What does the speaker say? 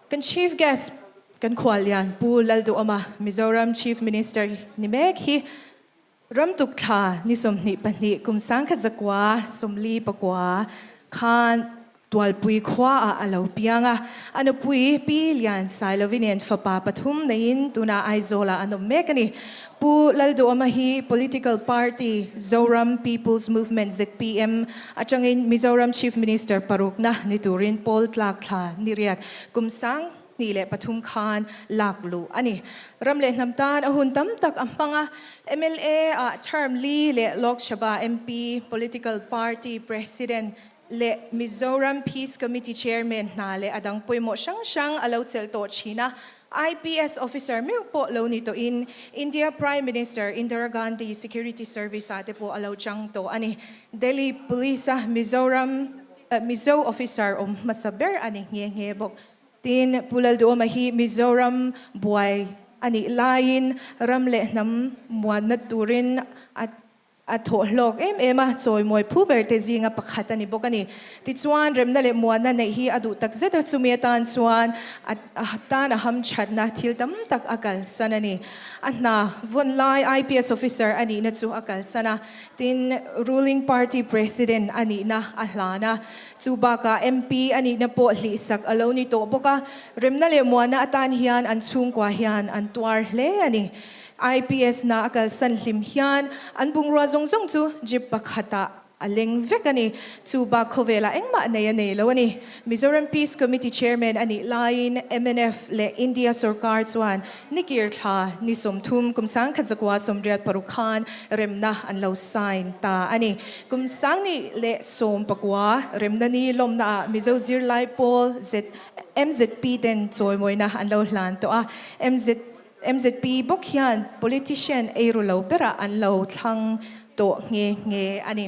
Kan Chief Guest kan khuallian Pu Lalduhawma, Mizoram Chief Minister ni mek hi Ramtuk thla ni 22 kum 1949 khan Tualpui khua ah a lo piang a. A nupui Pi Lian Sailovi nen fapa pathum neiin tunah Aizawl ah an awm mek a ni. Pu Lalduhawma hi political party Zoram People's Movement, zpm, atangin Mizoram Chief Minister parukna ni turin pawl tlak thla ni riat kum 2003 khan lak luh a ni. Ram leh hnam tan a hun tam tak a hmang a, mla ah term li leh Lok Sabha MP, political party president leh Mizoram Peace Committee chairman hna leh a dang pawimawh hrang hrang a lo chelh tawh thin a. IPS officer meuh pawh lo ni tawhin India Prime Minister Indira Gandhi Security Service ah te pawh a lo chang tawh a ni. Delhi Police a Mizoram Mizo officer awm hmasa ber a ni nghe nghe bawk. Tin, Pu Lalduhawma hi Mizoram buai a nih laiin ram leh hnam muanna turin a A thawh hlawk em em a, chawimawi phu ber te zinga pakhat a ni bawk a ni. Tichuan, remna leh muanna neih hi a duh tak zet a, chumi atan chuan a tan a hamthatna thil tam tak a kalsan a ni. A hna vawn lai IPS officer a nihna chu a kalsan a, tin, ruling party president a nihna a hlan a. Chu bakah MP a nihna pawh hlihsak a lo ni tawh bawk a, remna leh muanna atan hian an chhungkua hian an tuar hle a ni. IPS na a kalsan hlim hian an bungrua zawng zawng chu jeep pakhatah a leng vek a ni. Chu bak khawvelah engmah nei a nei lo a ni. Mizoram Peace Committee Chairman a nih laiin mnf leh India sorkar chuan nikir thla ni 30 kum 1986 khan remna an lo sign ta a ni. Kum 2019 remna ni lawmnaah Mizo zirlai pawl MZP ten chawimawina an lo hlan tawh a. MZ. MZP bawk hian politician eiru lo berah an lo thlang tawh nghe nghe a ni.